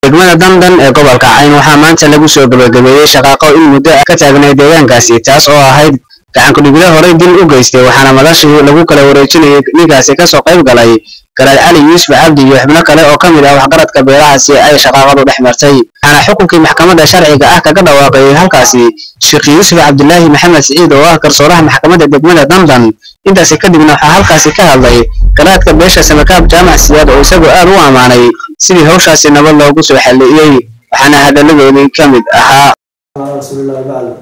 Degmada Dandan ee gobolka Cayn waxaa maanta lagu soo gabagabeeyey shaqaaqo in muddo ah ka taagnay deegaankaasi, taas oo ahayd gacan ku-dhiigle horey dil u geystay. Waxaana madashii lagu kala wareejinayay ninkaasi kasoo qayb galay Garaad Cali Yuusuf Cabdi iyo xubno kale oo ka mid ah waxgaradka beelahaasi ay shaqaaqadu dhex martay. Waxaana xukunkii maxkamadda sharciga ah kaga dhawaaqay halkaasi Sheekh Yuusuf Cabdilaahi Maxamed Siciid oo ah garsooraha maxkamadda degmada Dandan. Intaasi kadibna waxaa halkaasi ka hadlay garaadka beesha Samakaab Jaamac Siyaad oo isagu aad u ammaanay sidii hawshaasi nabad loogu soo xalliyey, waxaana hadalladoodii ka mid ahaa: Rasuulillahi bacdu.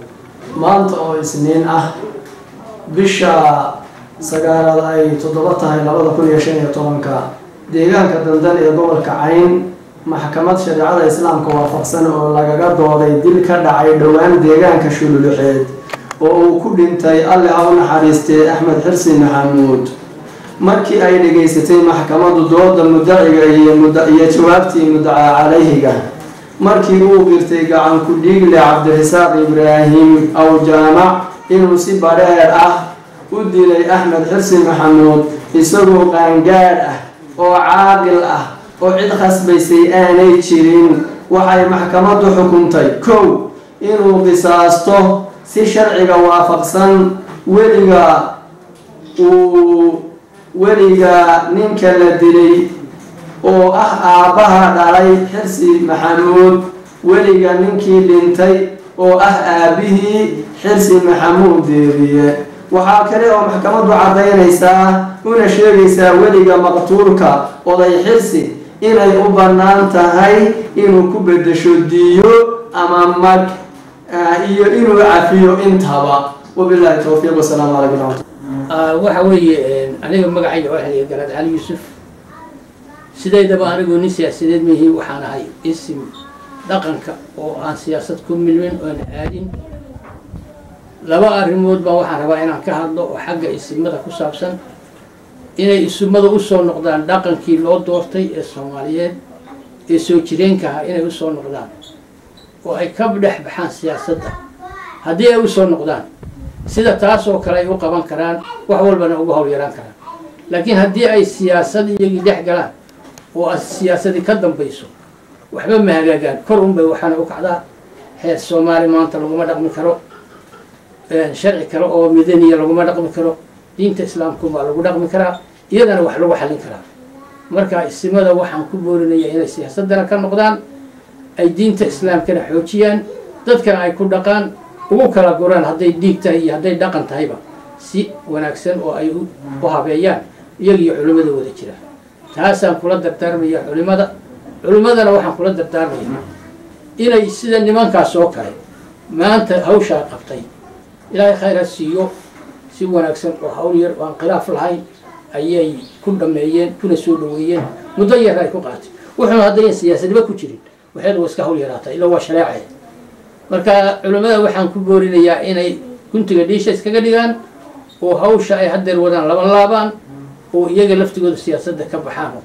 Maanta oo Isniin ah, bisha sagaalaad ay 7 tahay 2015-ka, deegaanka Dandan ee gobolka Cayn, maxkamad shareecada Islaamka waafaqsan oo lagaga dooday dil ka dhacay dhowaan deegaanka Shululuxeed oo uu ku dhintay, Alle ha u naxariistee, Axmed Xirsi Maxamuud. Markii ay dhegaysatay maxkamaddu dooda mudaciga iyo jawaabtii mudacaa calayhiga, markii uu qirtay gacan ku dhiigle Cabdirasaaq Ibraahim aw Jaamac inuu si badheer ah u dilay Axmed Xirsi Maxamuud isagoo qaangaadh ah oo caaqil ah oo cid khasbaysay aanay jirin, waxay maxkamaddu xukuntay: kow, inuu qisaasto si sharciga waafaqsan weliga uu weliga ninka la dilay oo ah aabbaha dhalay Xirsi Maxamuud, weliga ninkii dhintay oo ah aabihii Xirsi Maxamuud Deeriye. Waxaa kale oo maxkamaddu caddaynaysaa una sheegaysaa weliga maqtuulka oday Xirsi inay u bannaan tahay inuu ku beddesho diyo ama mag iyo inuu cafiyo intaba. Wabilaahi towfiiq, wasalaamu calaykum waraxmat. Waxa weeye, aniga magacayga waxaa la Garaad Cali Yuusuf. Sidaydaba anigu nin siyaasadeed mihi, waxaan ahay isim dhaqanka oo aan siyaasad ku milmin oon aadin. Laba arrimood baa waxaan rabaa inaan ka hadlo oo xagga isimada ku saabsan: inay isimada usoo noqdaan dhaqankii loo doortay ee Soomaaliyeed ee soo jireenka ahaa, inay usoo noqdaan oo ay ka dhex baxaan siyaasadda. Haddii ay usoo noqdaan, sida taas oo kale ay u qaban karaan wax walbana uga hawl yaraan karaan. Laakiin haddii ay siyaasad iyagii dhex galaan oo siyaasadii ka dambayso, waxba ma hagaagaan, kor unbay waxaana u kacdaa. Xeer Soomaali maanta laguma dhaqmi karo, sharci kale oo midaniya laguma dhaqmi karo, diinta Islaamku baa lagu dhaqmi karaa, iyadana wax lagu xallin karaa. Marka isimada waxaan ku boorinaya inay siyaasaddana ka noqdaan, ay diinta Islaamkana xoojiyaan, dadkana ay ku dhaqaan, ugu kala guraan hadday dhiig tahay iyo hadday dhaqan tahayba, si wanaagsan oo ay u habeeyaan iyaga iyo culimmada wada jira. Taasaan kula dardaarmaya culimada. Culimmadana waxaan kula dardaarmaya inay sida nimankaas oo kale maanta hawshaa qabtay, Ilaahay khayr ha siiyo, si wanaagsan oo hawl yar oo aan khilaaf lahayn ayay ku dhameeyeen kuna soo dhaweeyeen, muddo yar ay ku qaatay. Wuxuuna haddayan siyaasadnimo ku jirin, waxeed waa iska hawl yaraata, ila waa shareecee. Marka culimmada waxaan ku boorinayaa inay guntiga dhiisha iskaga dhigaan oo hawsha ay haddeer wadaan laba laabaan oo iyaga laftigooda siyaasadda ka baxaan oo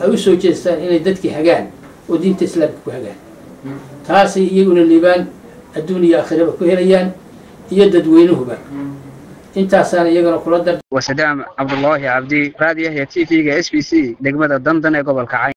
ay u soo jeestaan inay dadkii hagaan oo diinta Islaamka ku hagaan. Taasay iyaguna liibaan adduun iyo aakhiraba ku helayaan iyo dadweynuhuba. Intaasaan iyagana kula dar. Wasadaam Cabdulaahi Cabdi, raadiyaha TV-ga SBC, degmada Dandan ee gobolka Cayn.